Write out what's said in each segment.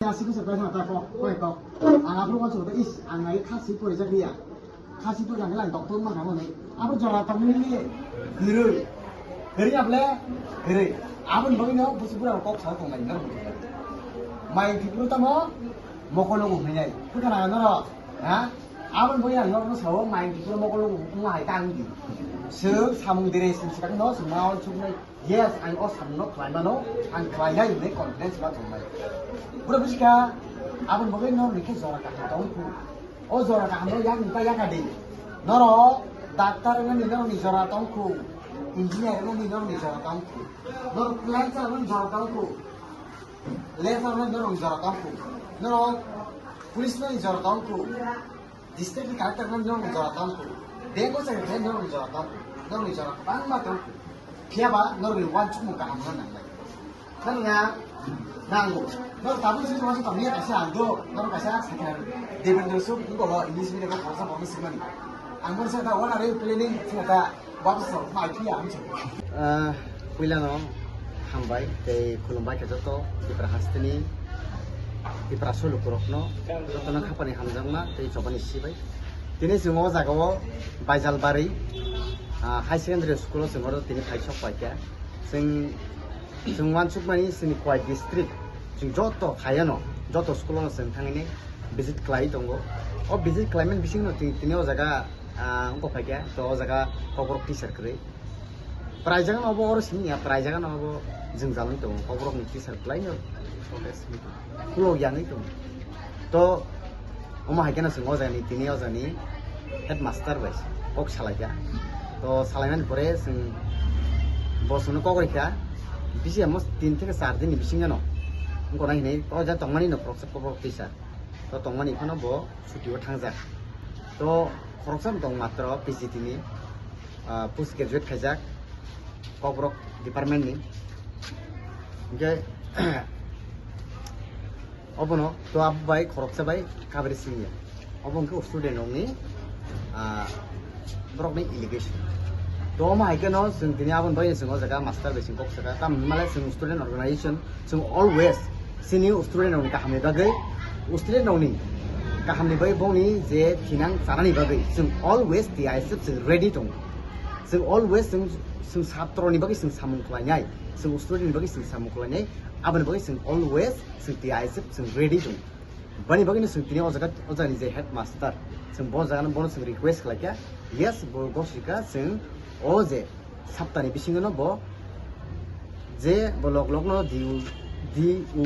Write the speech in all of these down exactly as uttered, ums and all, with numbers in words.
Khasi ko sepai na ta ko, ko ko. Ang aphuru ko chota is, ang ai khasi pori jak ya. Khasi pori jak lang doctor ma kamo ni. Aphuru jora tong ni ni. Guru. Guru able. Guru. Abon boi no busu pura kok sa tong lai na. Mai Tripura tamo mokolo ko hinai. Ko kana na ro. Ha? Abon boi ang no sao mai Tripura mokolo ko ma hai tang di. Sir samung dire sim sa no sum na on sum nai. Yes, ang o samungno khlai mano, ang khlainai hwnwi confidence ma tongnai. Bwrwi bwskha, aboni bagwi norokni khe jora kaham tong khu. O jora kahamno yakni ta yaka di. Norok doctor wngnani norokni jora tong khu, engineer wngnani norokni jora tong khu, norok lancer wngnani jora tong khu, lancer wngnani norokni jora tong khu, norok police wngnani jora tong khu. District ni collector no norok jora tong khu. Bank o chai khe norok jora tong khu. Norok jora bangma tong khu. Phiya ba norok ni uansukmung kaham no nangnai. Khana nango. Norok tabuk sini uansuk tong ya kaisa ang do. Norok kaisa sakha Devendra Suk ko English medium ko khoroksa borok simani. Ang mor sa da what are you planning? Sa da Baba sa mai phiya ang sa. Ah, puilano hambai tei khulumbai khe joto Tipra hasteni Tipra sulukurokno jotono khapani hamjakma tei chobani sibai. Tini chwng o jaga o Baijalbari, ah, High Secondary School o chwng oro tini phaisok paikha. Chwng, chwng uansukmani chini Khowai district chwng joto phaiano joto school o chwng thangwi visit khlai tongo. O visit khlaimani bisingno tini, tini o jaga, ah, wngkha phaikha to o jaga Kokborok teacher kwrwi. Praijak no obo oro sini ya, praijak no obo jwngjal wng tongo, Kokborok ni teacher belai no protest wngwi tongo, khulok ya wngwi tongo. To omo hai kheno chwng o jaga ni tini o jaga ni headmaster bai kok salai kha. To salai mani pore chwng bo chwng no kok rikha, bisi amo tin theke char din ni bisingo no wngkha na hinwi o jaga tongmani no khoroksa Kokborok teacher. To tongmani phano bo chuti o thangjak. To khoroksa no tong matro P G T ni, ah, post graduate khaijak Kokborok department ni. Hingke obono to abo bai khoroksa bai kabri singya. Obo hingke student rokni, ah, borokni allegation. To omo hai kheno chwng tini aboni bagwi chwng o jaga master bai chwng kok saka. Tamo hwnmale chwng student organization, chwng always chini student rokni kahamni bagwi, student rokni kahamni bagwi bongni je thinang chanani bagwi chwng always T I S F chwng ready tongo. Chwng always chwng, chwng satroni bagwi chwng samung khlainai, chwng student ni bagwi chwng samung khlainai, aboni bagwi chwng always chwng T I S F chwng ready tongo. Bani bagwino chwng tini o jaga, o jagani je headmaster, chwng bo jagano bono chwng request khlaikha, yes, bo gosika chwng o je saptani bisingono bo je bo lok lokno D U, D U,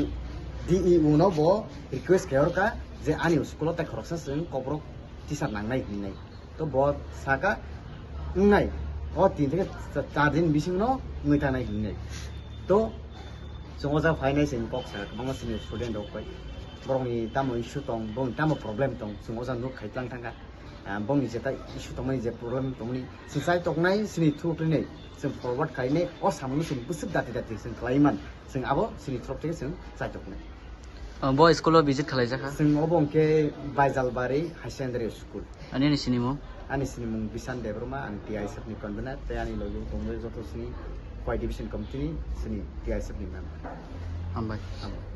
D E O no bo request khayorkha je ani school o tei khoroksa chwng Kokborok teacher nangnai hinwi. To bo saka wngnai, o tin theke cha-, char din bisingno wngwi tangnai hinwi. To chwng o jaga phainai chwng kok saka kwbangma chini student rok bai. Borokni tamo issue tong, borokni tamo problem tong, chwng o jaga nuk khai tlang thangkha. Ah, borokni jeta issue tongmani je problem tongmani chwng chai toknai chini through twi nai chwng forward khainai o samungno chwng bwswk dati dati chwng khlai man, chwng abo chini through theke chwng chai toknai. Ah, bo school o visit khlaijak kha? Chwng obo hwnkhe Baijalbari Higher Secondary School. Ani, ani sinimung? Ani sinimung Bishan Debbarma, ang T I S F ni convener, tei ani logi o tongo joto sini Khowai Division Committee ni sini T I S F ni member. Hambai. Hambai.